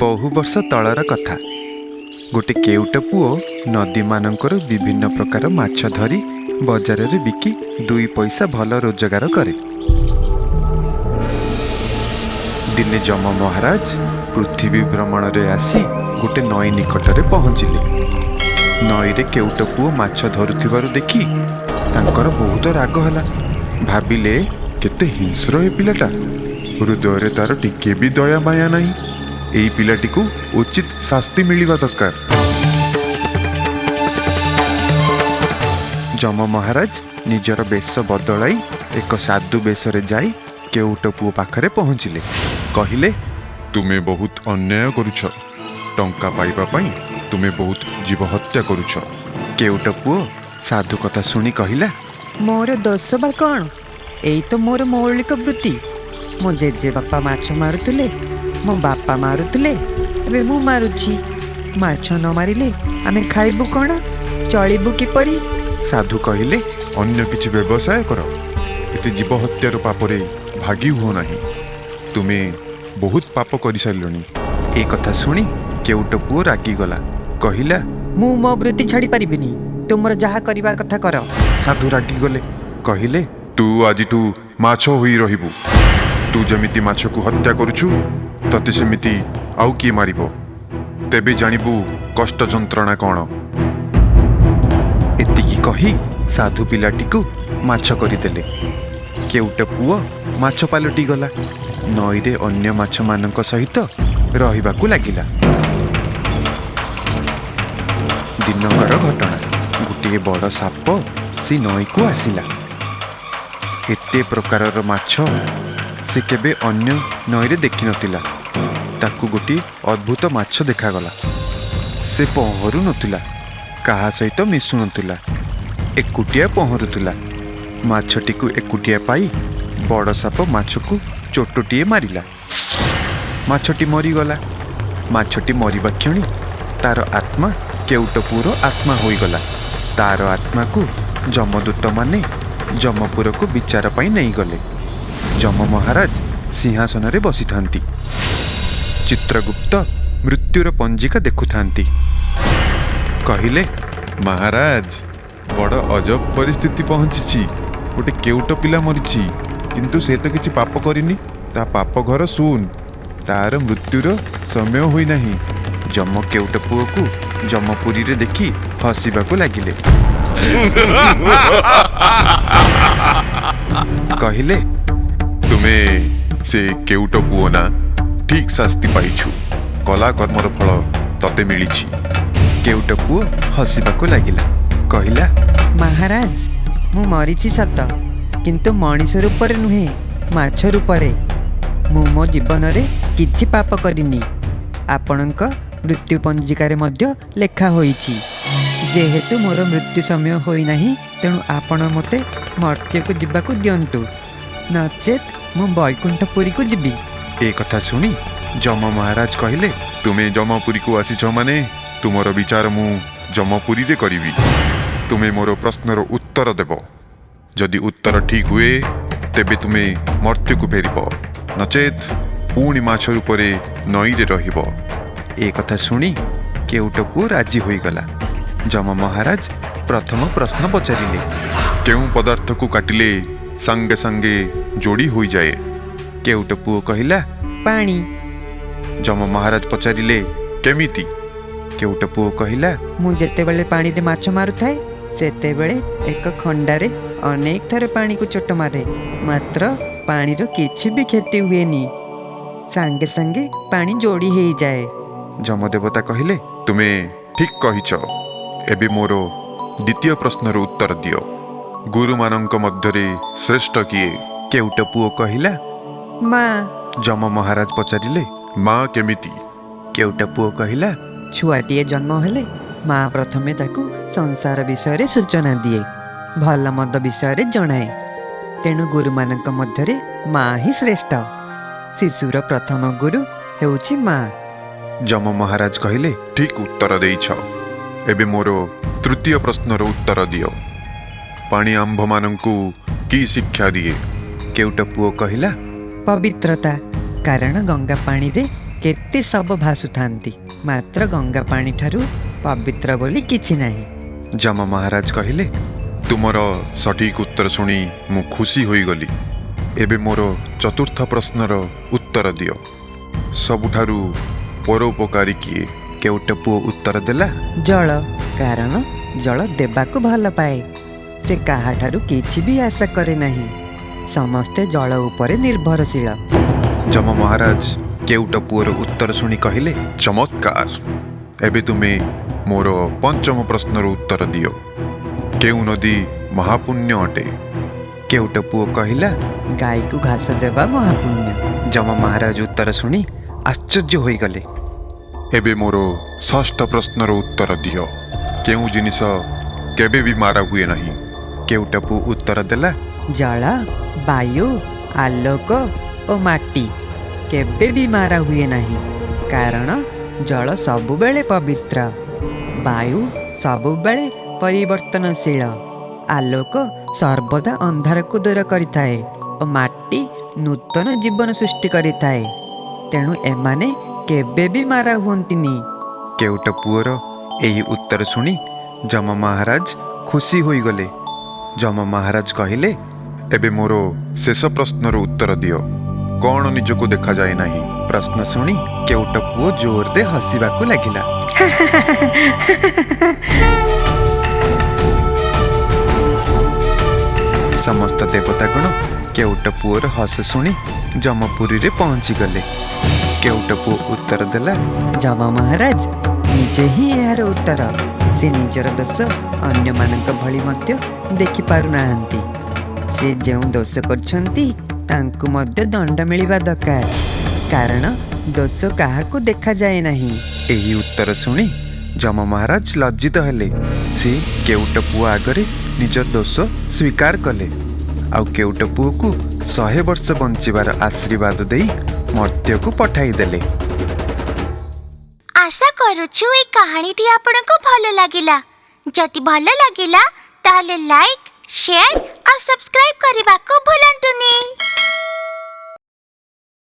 ବହୁ ବର୍ଷ ତଳର କଥା। ଗୋଟେ କେଉଟ ପୁଅ ନଦୀମାନଙ୍କରୁ ବିଭିନ୍ନ ପ୍ରକାର ମାଛ ଧରି ବଜାରରେ ବିକି ଦୁଇ ପଇସା ଭଲ ରୋଜଗାର କରେ। ଦିନେ ଯମ ମହାରାଜ ପୃଥିବୀ ଭ୍ରମଣରେ ଆସି ଗୋଟେ ନଈ ନିକଟରେ ପହଞ୍ଚିଲେ। ନଈରେ କେଉଟ ପୁଅ ମାଛ ଧରୁଥିବାରୁ ଦେଖି ତାଙ୍କର ବହୁତ ରାଗ ହେଲା। ଭାବିଲେ, କେତେ ହିଂସ୍ର ଏ ପିଲାଟା, ହୃଦୟରେ ତାର ଟିକେ ବି ଦୟା ମାୟା ନାହିଁ। ଏଇ ପିଲାଟିକୁ ଉଚିତ ଶାସ୍ତି ମିଳିବା ଦରକାର। ଯମ ମହାରାଜ ନିଜର ବେଶ ବଦଳାଇ ଏକ ସାଧୁ ବେଶରେ ଯାଇ କେଉଟ ପୁଅ ପାଖରେ ପହଞ୍ଚିଲେ। କହିଲେ, ତୁମେ ବହୁତ ଅନ୍ୟାୟ କରୁଛ। ଟଙ୍କା ପାଇବା ପାଇଁ ତୁମେ ବହୁତ ଜୀବ ହତ୍ୟା କରୁଛ। କେଉଟ ପୁଅ ସାଧୁ କଥା ଶୁଣି କହିଲା, ମୋର ଦୋଷ ବା କ'ଣ? ଏଇ ତ ମୋର ମୌଳିକ ବୃତ୍ତି। ମୋ ଜେଜେ ବାପା ମାଛ ମାରୁଥିଲେ, ମୋ ବାପା ମାରୁଥିଲେ, ଏବେ ମୁଁ ମାରୁଛି। ମାଛ ନ ମାରିଲେ ଆମେ ଖାଇବୁ କ'ଣ, ଚଳିବୁ କିପରି? ସାଧୁ କହିଲେ, ଅନ୍ୟ କିଛି ବ୍ୟବସାୟ କର, ଏତେ ଜୀବ ହତ୍ୟାର ପାପରେ ଭାଗି ହୁଅ ନାହିଁ। ତୁମେ ବହୁତ ପାପ କରିସାରିଲଣି। ଏ କଥା ଶୁଣି କେଉଟ ପୁଅ ରାଗିଗଲା। କହିଲା, ମୁଁ ମୋ ବୃତ୍ତି ଛାଡ଼ି ପାରିବିନି, ତୁମର ଯାହା କରିବା କଥା କର। ସାଧୁ ରାଗିଗଲେ। କହିଲେ, ତୁ ଆଜିଠୁ ମାଛ ହୋଇ ରହିବୁ। ତୁ ଯେମିତି ମାଛକୁ ହତ୍ୟା କରୁଛୁ, ତତେ ସେମିତି ଆଉ କିଏ ମାରିବ। ତେବେ ଜାଣିବୁ କଷ୍ଟ ଯନ୍ତ୍ରଣା କ'ଣ। ଏତିକି କହି ସାଧୁ ପିଲାଟିକୁ ମାଛ କରିଦେଲେ। କେଉଟ ପୁଅ ମାଛ ପାଲଟିଗଲା। ନଈରେ ଅନ୍ୟ ମାଛମାନଙ୍କ ସହିତ ରହିବାକୁ ଲାଗିଲା। ଦିନକର ଘଟଣା, ଗୋଟିଏ ବଡ଼ ସାପ ସେ ନଈକୁ ଆସିଲା। ଏତେ ପ୍ରକାରର ମାଛ ସେ କେବେ ଅନ୍ୟ ନଈରେ ଦେଖିନଥିଲା। ତାକୁ ଗୋଟିଏ ଅଦ୍ଭୁତ ମାଛ ଦେଖାଗଲା। ସେ ପହଁରୁ ନଥିଲା, କାହା ସହିତ ମିଶୁନଥିଲା, ଏକୁଟିଆ ପହଁରୁଥିଲା। ମାଛଟିକୁ ଏକୁଟିଆ ପାଇ ବଡ଼ ସାପ ମାଛକୁ ଚୋଟଟିଏ ମାରିଲା। ମାଛଟି ମରିଗଲା। ମାଛଟି ମରିବା କ୍ଷଣି ତାର ଆତ୍ମା କେଉଟ ପୁଅର ଆତ୍ମା ହୋଇଗଲା। ତାର ଆତ୍ମାକୁ ଯମଦୂତମାନେ ଯମପୁରକୁ ବିଚାର ପାଇଁ ନେଇଗଲେ। ଯମ ମହାରାଜ ସିଂହାସନରେ ବସିଥାନ୍ତି। ଚିତ୍ରଗୁପ୍ତ ମୃତ୍ୟୁର ପଞ୍ଜିକା ଦେଖୁଥାନ୍ତି। କହିଲେ, ମହାରାଜ, ବଡ଼ ଅଜବ ପରିସ୍ଥିତି ପହଞ୍ଚିଛି। ଗୋଟେ କେଉଟ ପିଲା ମରିଛି, କିନ୍ତୁ ସେ ତ କିଛି ପାପ କରିନି। ତା ପାପ ଘର ଶୂନ, ତାର ମୃତ୍ୟୁର ସମୟ ହୋଇନାହିଁ। ଯମ କେଉଟ ପୁଅକୁ ଯମପୁରୀରେ ଦେଖି ହସିବାକୁ ଲାଗିଲେ। କହିଲେ, ତୁମେ ସେ କେଉଟ ପୁଅ ନା? ଠିକ ଶାସ୍ତି ପାଇଛୁ। କଲା କର୍ମର ଫଳ ତତେ ମିଳିଛି। କେଉଟ ପୁଅ ହସିବାକୁ ଲାଗିଲା। କହିଲା, ମହାରାଜ, ମୁଁ ମରିଛି ସତ, କିନ୍ତୁ ମଣିଷ ରୂପରେ ନୁହେଁ, ମାଛ ରୂପରେ। ମୁଁ ମୋ ଜୀବନରେ କିଛି ପାପ କରିନି। ଆପଣଙ୍କ ମୃତ୍ୟୁ ପଞ୍ଜିକାରେ ମଧ୍ୟ ଲେଖା ହୋଇଛି। ଯେହେତୁ ମୋର ମୃତ୍ୟୁ ସମୟ ହୋଇନାହିଁ, ତେଣୁ ଆପଣ ମୋତେ ମର୍ତ୍ତ୍ୟକୁ ଯିବାକୁ ଦିଅନ୍ତୁ, ନଚେତ୍ ମୁଁ ବୈକୁଣ୍ଠପୁରୀକୁ ଯିବି। ଏ କଥା ଶୁଣି ଯମ ମହାରାଜ କହିଲେ, ତୁମେ ଯମପୁରୀକୁ ଆସିଛ ମାନେ ତୁମର ବିଚାର ମୁଁ ଯମପୁରୀରେ କରିବି। ତୁମେ ମୋର ପ୍ରଶ୍ନର ଉତ୍ତର ଦେବ। ଯଦି ଉତ୍ତର ଠିକ୍ ହୁଏ, ତେବେ ତୁମେ ମର୍ତ୍ତ୍ୟକୁ ଫେରିବ, ନଚେତ୍ ପୁଣି ମାଛ ରୂପରେ ନଈରେ ରହିବ। ଏ କଥା ଶୁଣି କେଉଟ ପୁଅ ରାଜି ହୋଇଗଲା। ଯମ ମହାରାଜ ପ୍ରଥମ ପ୍ରଶ୍ନ ପଚାରିଲେ, କେଉଁ ପଦାର୍ଥକୁ କାଟିଲେ ସାଙ୍ଗେ ସାଙ୍ଗେ ଯୋଡ଼ି ହୋଇଯାଏ? କେଉଟ ପୁଅ କହିଲା, ପାଣି। ଯମ ମହାରାଜ ପଚାରିଲେ, କେମିତି? କେଉଟ ପୁଅ କହିଲା, ମୁଁ ଯେତେବେଳେ ପାଣିରେ ମାଛ ମାରୁଥାଏ, ସେତେବେଳେ ଏକ ଖଣ୍ଡାରେ ଅନେକ ଥର ପାଣିକୁ ଚୋଟ ମାରେ, ମାତ୍ର ପାଣିର କିଛି ବି କ୍ଷତି ହୁଏନି, ସାଙ୍ଗେ ସାଙ୍ଗେ ପାଣି ଯୋଡ଼ି ହେଇଯାଏ। ଯମଦେବତା କହିଲେ, ତୁମେ ଠିକ୍ କହିଛ। ଏବେ ମୋର ଦ୍ୱିତୀୟ ପ୍ରଶ୍ନର ଉତ୍ତର ଦିଅ। ଗୁରୁମାନଙ୍କ ମଧ୍ୟରେ ଶ୍ରେଷ୍ଠ କିଏ? କେଉଟ ପୁଅ କହିଲା, ମା। ଯମ ମହାରାଜ ପଚାରିଲେ, ମା କେମିତି? କେଉଟ ପୁଅ କହିଲା, ଛୁଆଟିଏ ଜନ୍ମ ହେଲେ ମା ପ୍ରଥମେ ତାକୁ ସଂସାର ବିଷୟରେ ସୂଚନା ଦିଏ, ଭଲ ମନ୍ଦ ବିଷୟରେ ଜଣାଏ। ତେଣୁ ଗୁରୁମାନଙ୍କ ମଧ୍ୟରେ ମା ହିଁ ଶ୍ରେଷ୍ଠ। ଶିଶୁର ପ୍ରଥମ ଗୁରୁ ହେଉଛି ମା। ଯମ ମହାରାଜ କହିଲେ, ଠିକ୍ ଉତ୍ତର ଦେଇଛ। ଏବେ ମୋର ତୃତୀୟ ପ୍ରଶ୍ନର ଉତ୍ତର ଦିଅ। ପାଣି ଆମ୍ଭମାନଙ୍କୁ କି ଶିକ୍ଷା ଦିଏ? କେଉଟ ପୁଅ କହିଲା, ପବିତ୍ରତା, କାରଣ ଗଙ୍ଗା ପାଣିରେ କେତେ ଶବ ଭାସୁଥାନ୍ତି, ମାତ୍ର ଗଙ୍ଗା ପାଣି ଠାରୁ ପବିତ୍ର ବୋଲି କିଛି ନାହିଁ। ଯମ ମହାରାଜ କହିଲେ, ତୁମର ସଠିକ୍ ଉତ୍ତର ଶୁଣି ମୁଁ ଖୁସି ହୋଇଗଲି। ଏବେ ମୋର ଚତୁର୍ଥ ପ୍ରଶ୍ନର ଉତ୍ତର ଦିଅ। ସବୁଠାରୁ ପରୋପକାରୀ କିଏ? କେଉଟ ପୁଅ ଉତ୍ତର ଦେଲା, ଜଳ, କାରଣ ଜଳ ଦେବାକୁ ଭଲ ପାଏ। ସେ କାହାଠାରୁ କିଛି ବି ଆଶା କରେ ନାହିଁ। ସମସ୍ତେ ଜଳ ଉପରେ ନିର୍ଭରଶୀଳ। ଯମ ମହାରାଜ କେଉଟ ପୁଅର ଉତ୍ତର ଶୁଣି କହିଲେ, ଚମତ୍କାର। ଏବେ ତୁମେ ମୋର ପଞ୍ଚମ ପ୍ରଶ୍ନର ଉତ୍ତର ଦିଅ। କେଉଁ ନଦୀ ମହାପୁଣ୍ୟ ଅଟେ? କେଉଟ ପୁଅ କହିଲା, ଗାଈକୁ ଘାସ ଦେବା ମହାପୁଣ୍ୟ। ଯମ ମହାରାଜ ଉତ୍ତର ଶୁଣି ଆଶ୍ଚର୍ଯ୍ୟ ହୋଇଗଲେ। ଏବେ ମୋର ଷଷ୍ଠ ପ୍ରଶ୍ନର ଉତ୍ତର ଦିଅ। କେଉଁ ଜିନିଷ କେବେ ବି ମାରା ହୁଏ ନାହିଁ? କେଉଟ ପୁଅ ଉତ୍ତର ଦେଲା, ଜଳ, ବାୟୁ, ଆଲୋକ ଓ ମାଟି କେବେ ବି ମାରା ହୁଏ ନାହିଁ, କାରଣ ଜଳ ସବୁବେଳେ ପବିତ୍ର, ବାୟୁ ସବୁବେଳେ ପରିବର୍ତ୍ତନଶୀଳ, ଆଲୋକ ସର୍ବଦା ଅନ୍ଧାରକୁ ଦୂର କରିଥାଏ ଓ ମାଟି ନୂତନ ଜୀବନ ସୃଷ୍ଟି କରିଥାଏ। ତେଣୁ ଏମାନେ କେବେ ବି ମାରା ହୁଅନ୍ତିନି। କେଉଟ ପୁଅର ଏହି ଉତ୍ତର ଶୁଣି ଯମ ମହାରାଜ ଖୁସି ହୋଇଗଲେ। ଯମ ମହାରାଜ କହିଲେ, ଏବେ ମୋର ଶେଷ ପ୍ରଶ୍ନର ଉତ୍ତର ଦିଅ। କ'ଣ ନିଜକୁ ଦେଖାଯାଏ ନାହିଁ? ପ୍ରଶ୍ନ ଶୁଣି କେଉଟ ପୁଅ ଜୋରରେ ହସିବାକୁ ଲାଗିଲା। ସମସ୍ତ ଦେବତାଗଣ କେଉଟ ପୁଅର ହସ ଶୁଣି ଯମପୁରୀରେ ପହଞ୍ଚିଗଲେ। କେଉଟ ପୁଅ ଉତ୍ତର ଦେଲା, ଯମ ମହାରାଜ ନିଜେ ହିଁ ଏହାର ଉତ୍ତର। ସେ ନିଜର ଦୋଷ ଅନ୍ୟମାନଙ୍କ ଭଳି ମଧ୍ୟ ଦେଖିପାରୁନାହାନ୍ତି। ସେ ଯେଉଁ ଦୋଷ କରିଛନ୍ତି ତାଙ୍କୁ ମଧ୍ୟ ଦଣ୍ଡ ମିଳିବା ଦରକାର, କାରଣ ଦୋଷ କାହାକୁ ଦେଖାଯାଏ ନାହିଁ। ଏହି ଉତ୍ତର ଶୁଣି ଯମ ମହାରାଜ ଲଜ୍ଜିତ ହେଲେ। ସେ କେଉଟ ପୁଅ ଆଗରେ ନିଜ ଦୋଷ ସ୍ୱୀକାର କଲେ ଆଉ କେଉଟ ପୁଅକୁ 100 ବର୍ଷ ବଞ୍ଚିବାର ଆଶୀର୍ବାଦ ଦେଇ ମର୍ତ୍ତ୍ୟକୁ ପଠାଇଦେଲେ। ଆଶା କରୁଛୁ ଏଇ କାହାଣୀଟି ଆପଣଙ୍କୁ ଭଲ ଲାଗିଲା। ଯଦି ଭଲ ଲାଗିଲା, ତାହେଲେ ଲାଇକ୍, ସେୟାର ଆଉ ସବସ୍କ୍ରାଇବ୍ କରିବାକୁ ଭୁଲନ୍ତୁନି।